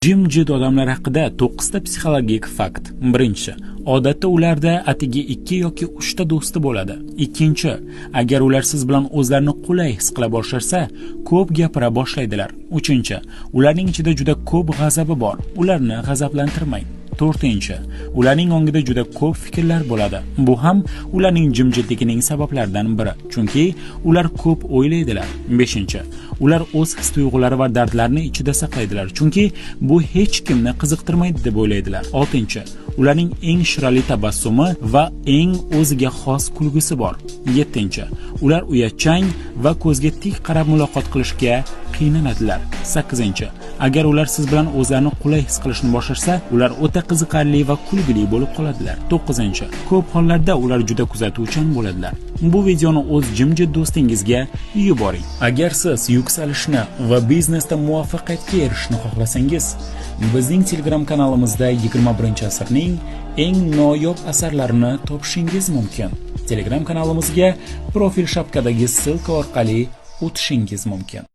Jimjit odamlar haqida 9 ta psixologik fakt. Birinchi, odatda ularda atigi 2 yoki 3 ta do'sti bo'ladi. Ikkinchi, agar ular siz bilan o'zlarini qulay his qila boshlashsa, ko'p gapira boshlaydilar. Uchinchi, ularning ichida juda ko'p g'azabi bor. Ularni g'azablantirmang. To'rtinchi, ularning ongida juda ko'p fikrlar bo'ladi. Bu ham ularning jimjitligining sabablaridan biri, chunki ular ko'p o'ylaydilar. Beshinchi, ular o'z his-tuyg'ulari va dardlarini ichida saqlaydilar, chunki bu hech kimni qiziqtirmaydi deb o'ylaydilar. Oltinchi, ularning eng shirali tabassumi va eng o'ziga xos kulgusi bor. Yettinchi, ular uyatchang va ko'zga tik qarab muloqot qilishga qiynaladilar. Sakkizinchi, agar ular siz bilan o'zlarini qulay his qilishni boshlashsa, ular o'ta qiziqarli va kulgili bo'lib qoladilar. To'qqizinchi, ko'p hollarda ular juda kuzatuvchan bo'ladilar. Bu videoni o'z jimjit do'stingizga yuboring. Agar siz yuksalishni va biznesda muvaffaqiyatga erishishni xohlasangiz, bizning Telegram kanalimizda 21-asrning eng noyob asarlarini topishingiz mumkin. Telegram kanalimizga profil shapkadagi ссылка orqali o'tishingiz mumkin.